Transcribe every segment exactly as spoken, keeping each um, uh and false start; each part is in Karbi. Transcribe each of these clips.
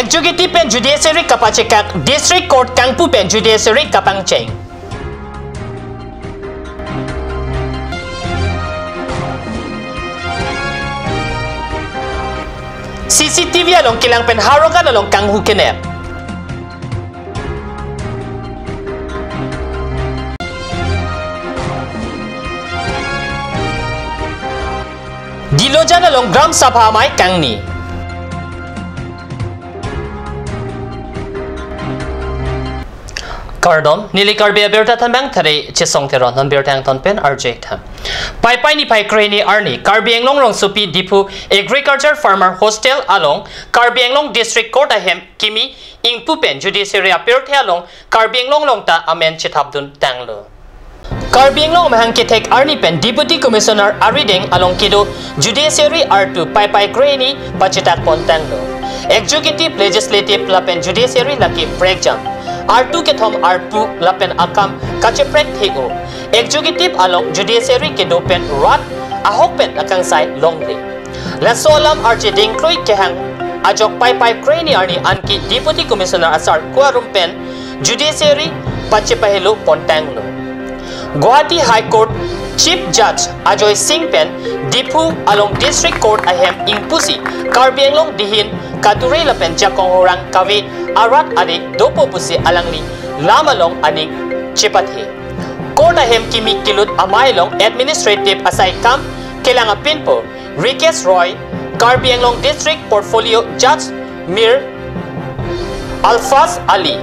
Executive pen Judiciary kapachekak, District Court kangpu pen Judiciary kapangcheng. C C T V along kelang pen Howraghat along kanghu kenep. Dilojan along Gram Sabha amei kangni. Kardom, neli Karbi Abirta Thambang Thare Chesong Teron, non birta angton pen arje tham. Paipai niphai krehini arni, Karbi Anglong rongsopi Diphu Agriculture Farmer Hostel along, Karbi Anglong District Court ahem kimi ingpu pen Judiciary apirthe along Karbi Anglong along ta amen chethapdun tanglo. Karbi Anglong amahang kethek arni pen Deputy Commissioner arideng along kedo Judiciary artu paipai krehini pachetak pon tanglo. Executive, Legislative lapen Judiciary lake prekjam. Artu kethom arpu lapen akam kacheprek thek-o. Executive along Judiciary kedo pen rat ahok pen akangsai longle. Laso alam arje dingklui kehang ajok paipai krehini arni anke Deputy Commissioner asar ko arum pen Judiciary pachepahelo pon tanglo. Guwahati High Court Chief Judge Ajoy Singh pen Diphu along District Court ahem ingpusi Karbi Anglong dihin Kadure lapen Jakong Horang kave arat ade dopo pusi alangli lam along aning chepathe. Court ahem kimi kelut amei along administrative asai kam kelang apinpo Rikesh Roy, Karbi Anglong District Portfolio Judge Mir Alfaz Ali,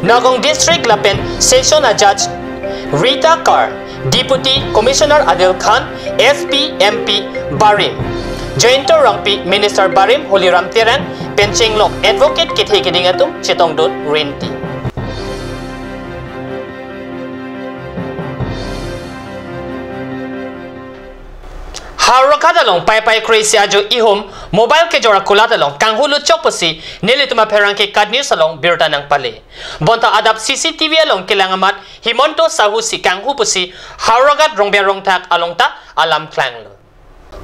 Nagaon District lapen Session a Judge Rita Kar, Deputy Commissioner Adil Khan, S P, M P barim Jayanta Rongpi, Minister barim Holiram Terang pen chenglok advocate kethe keding atum chetongdun rinti. Howraghat along paipai krehini ajo ihum mobile kejor akulat along kanghu lutchok pusi nelitum apherangke KAT News along birta nangpale. Bonta adap C C T V along kelang amat Himanta Sahu si kanghu pusi Howraghat Rongber Rongthak along ta alam klanglo.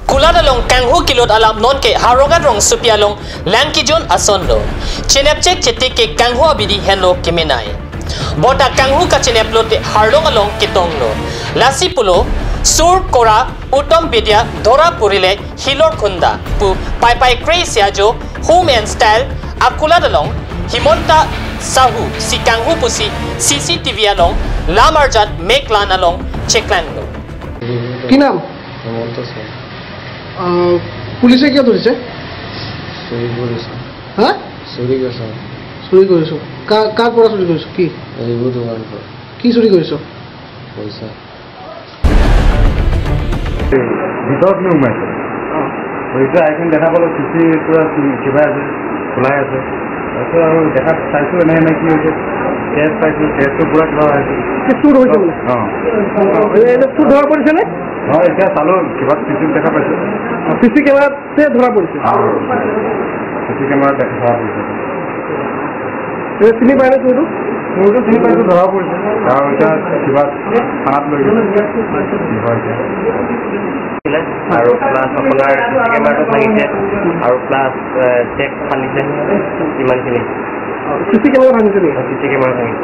Kulat along kanghu kelut alam nonke Howraghat rongsopi along lang kejun asonlo. Chenepchek chetik ke kanghu abidi henlo kemenei. Bonta kanghu kachenep lote harlong along ketonglo. Lasi pulo, sur kora, uttom vidya dhora purile hilor khunda pu paipai krehini ajo Home and Style akulat along Himanta Sahu si kanghu pusi C C T V along lam arjat meklan along cheklanglo. কি নাম? হেমন্ত সিং। আহ, পুলিচে কিয় ধৰিছে? চুৰি কৰিছে। হা? চুৰি কৰিছে। চুৰি কৰিছ? কা-, কাৰ পৰা চুৰি কৰিছ? কি? এইবোৰ দোকানৰ পৰা। কি চুৰি কৰিছ? পইচা। ভিতৰত নি সোমাইছে। অ। তো এতিয়া আহি কিনে দেখা পালো চি চি পুৰা কি-, কিবা আছে, খোলাই আছে। তাৰপিছত আৰু দেখাত চাইছো এনে এনে কি হৈছে, কেছ পাইছো, কেছটো পুৰা কিবা হৈছে। কি চুৰ হৈছে বোলে? অ। অ, এই চুৰ ধৰা পৰিছে নে? অ, এতিয়া চালো, কিবা চি চি দেখা পাইছো। অ, চি চি কেমেৰাত তে ধৰা পৰিছে। অ। চি চি কেমেৰাত দেখা পৰিছে। তুমি চিনি পাইনে চুৰটো? চুৰটো চিনি পাইছো, ধৰা পৰিছে। আৰু এতিয়া কিবা থানাত লৈ গৈছে। কি হয় এতিয়া? আৰু প্লাছ আপোনাৰ চি চি কেমেৰাটো ভাঙিছে আৰু প্লাছ, এ, চেক ফালিছে, ইমানখিনি। চি চি কেমেৰা ভাঙিছে নেকি? চি চি কেমেৰা ভাঙিছে।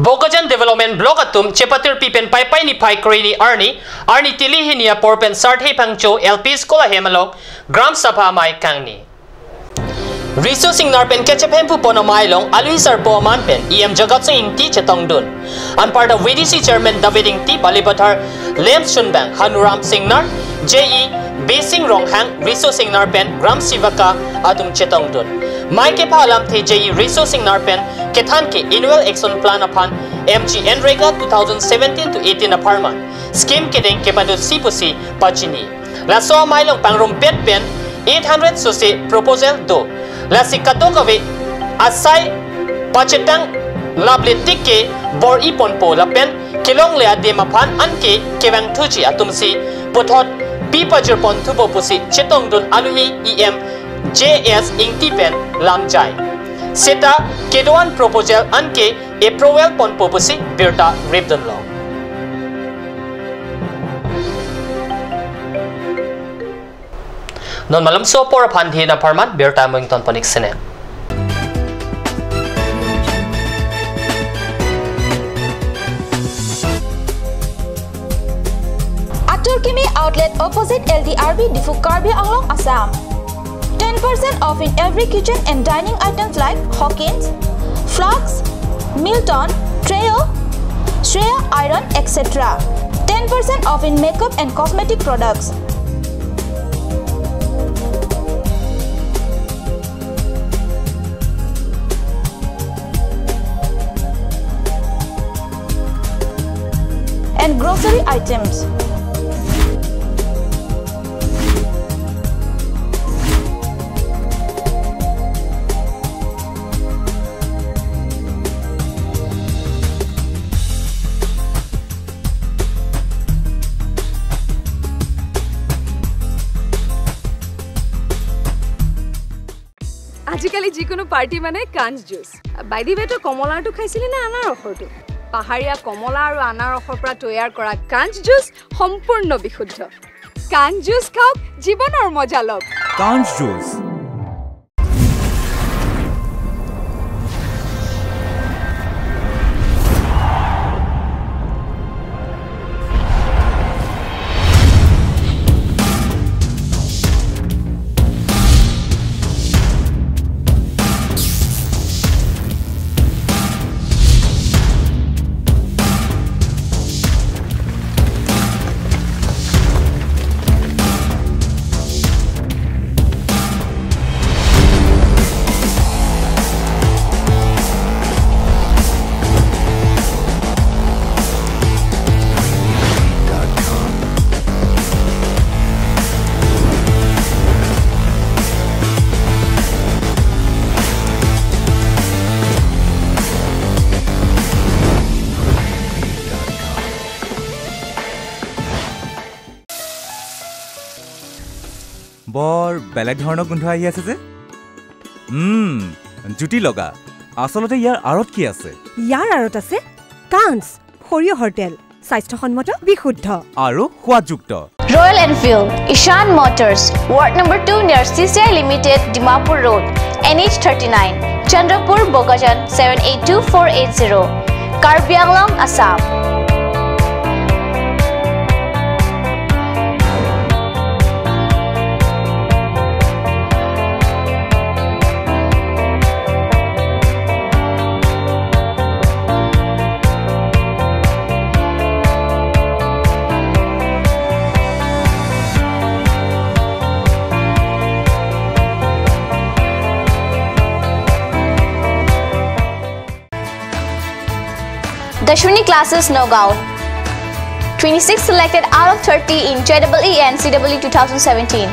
Bokajan Development Block atum chepatirpi pen paipai niphai krehini arni, arni tili hini apor pen Sarthe Phangcho L P School ahem along Gram Sabha amei kangni. Riso Singnar pen kachepahemphu pon amei along alohi sarpo aman pen E M Jagat Sing Engti chetongdun. Anparta V D C Chairman David Engti, Balipathar Lamps Chunbang, Hanuram Singnar, J E Besing Ronghang, Riso Singnar pen Gram Sevika atum chetongdun. Mei kepha alamthe J E Riso Singnar pen kethan ke Annual Action Plan aphan M G N R E G A two thousand seventeen to eighteen apharman scheme kedeng kepadotsi pusi pachini. Laso amei along pangrumpet pen eight hundred sose proposal do. Lasi kadokave asai pachetang laple tik ke bor-i ponpo lapen kelongle adim aphan anke kevangthuji atumsi puthot pi pajir ponthupo pusi chetongdun alohi E M J S Engti pen lamjai. Seta kedo-an proposal anke approval ponpo pusi birta ripdunlo. Non malomso apor aphan dhin apharman birta mungton panik sene. Atur Kimi Outlet opposite L D R B Diphu, Karbi Anglong, Assam. Ten percent off in every kitchen and dining items like Hawkins, flasks, Milton, Treo, Shreya iron, et cetera. Ten percent off in makeup and cosmetic products. And grocery items. আজিকালি যিকোনো পাৰ্টি মানে কাঞ্চ juice. By the ৱে, তই কমলাৰটো খাইছিলি নে আনাৰসৰটো? পাহাৰীয়া কমলা আৰু আনাৰসৰ পৰা তৈয়াৰ কৰা কাঞ্চ জুচ সম্পূৰ্ণ বিশুদ্ধ। কাঞ্চ জুচ খাওক, জীৱনৰ মজা লওক। কাঞ্চ জুচ। বৰ বেলেগ ধৰণৰ গোন্ধ আহি আছে যে। উম, জুতি লগা। আচলতে ইয়াৰ আঁৰত কি আছে? ইয়াৰ আঁৰত আছে কাঞ্চ, সৰিয়হৰ তেল, স্বাস্থ্যসন্মত, বিশুদ্ধ আৰু সোৱাদযুক্ত। Royal Enfield, Ishan Motors, Ward number two near C C I Limited, Dimapur Road, N H thirty-nine, Chandrapur, Bokajan, seven eight two four eight zero, Karbi Anglong, Assam. Dashwini Classes, Nagaon. Twenty-six selected out of thirty in J E E and C E E two thousand seventeen.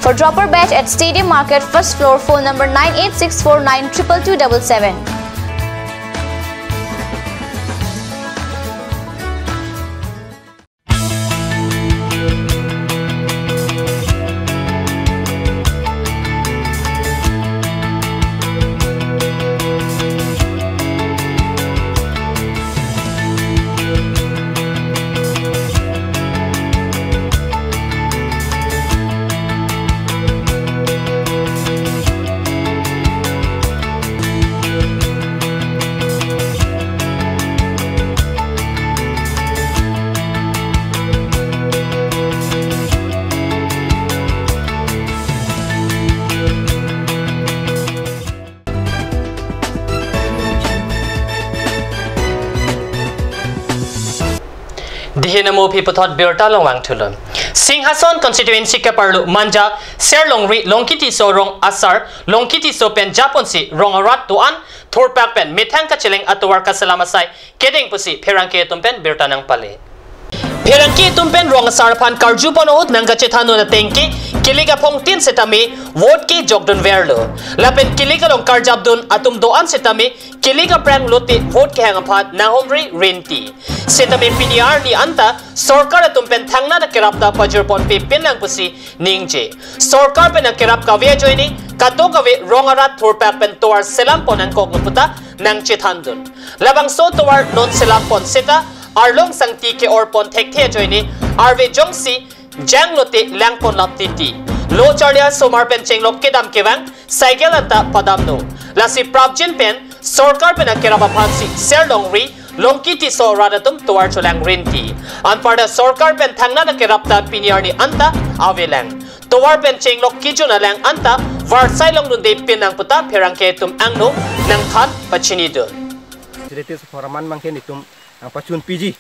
For dropper batch at Stadium Market, first floor, phone number nine eight six four nine triple two double seven. Dihina mo phi puthot birta along vangthulo. Singhason constituency keparlo Manja Serlongri Longki Tisso rong asar, Longki Tisso pen japonsi rong arat do-an thurpak pen methang kacheleng atovar kaselam asai kedeng pusi pherangke atum pen birta nangpale. Pherangke atum pen rong asar aphan karjupon ahut nangkachethan un ateng ke, kilik aphong tin setame vote kejokdun verlo. Lapen kilik along karjapdun atum do-an setame kilik aphrang lote vote kehang aphan nanghumri rinti. Setame pini arni anta sorkar atum pen thangnat akerap ta pajirponpe pinlang pusi ningje. Sorkar pen akerap kave ajoine Kadokave rong arat thurpak pen tovar selam pon nangkok lo puta nangchethan dun. Labangso tovar non selam pon seta arlong sangti ke-or pon thekthe ajoine arve jongsi jang lote lang pon lap titi. Lo charli asomar pen chenglok kedam kevang cycle anta padam lo. Lasi prapjin pen sorkar pen akerap aphansi Serlongri, Longki Tisso arat atum tovar cholang rinti. Anparta sorkar pen thangnat akerap ta pini arni anta avelang. Tovar pen chenglok kejun alang anta varsai longdunde pin nang puta pherangke atum angno nangthan pachini dun. Jilete sephora man mangke netum nangpachun piji,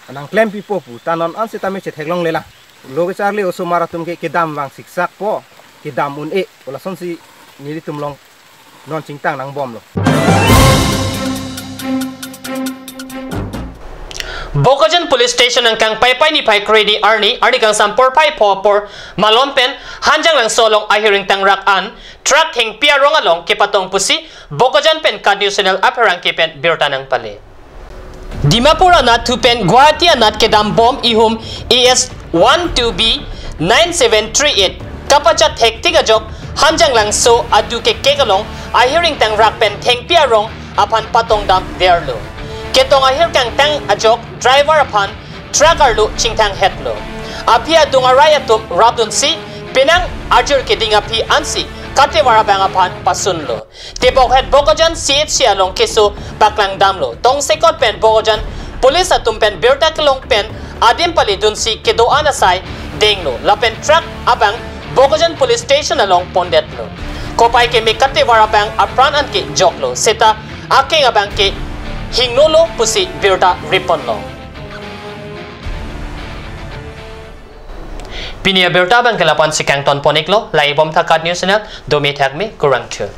nangklem pipo pu ta non an sitame chetheklong lela. Lo kecharli osomar atum ke kedam vang siksak po, kedam un-e, pu lasonsi nelitum along non chingtang nangbom lo. Bokajan Police Station angkang Paipai niphai kredi arni, arni kangsam porphai pho apor malom pen Hanjanglangso along ahiring tangrak an truck thengpi arong along kepatong pusi Bokajan pen KAT News Channel apherangke pen birta nangpale. Dimapur anatthu pen Guwahati anat kedam bom ihum A S one two B nine seven three eight kapachat hektik ajok Hanjanglangso adu kekek along ahiring tangrak pen thengpi arong aphan patong dam derlo. Ketong ahir kangtang ajok driver aphan truck arlo chingthang hetlo. Aphi adung arai atum rapdunsi penang ajir keding aphi ansi katevar abang aphan pasunlo. Tebok het Bokajan C H C along keso paklang damlo. Tongsekot pen Bokajan police atum pen birta kelong pen adim paledunsi kedo-an asai denglo. Lapen truck abang Bokajan Police Station along pondetlo. Kopai keme katevar abang apran anke joklo. Seta akeng abang ke hingnolo pusi birta riponlo. Pini abirta abang ke lapu-ansi kangton pon-iklo. Lahai bom tha KAT News Channel, domi thakmi, kurvangthu.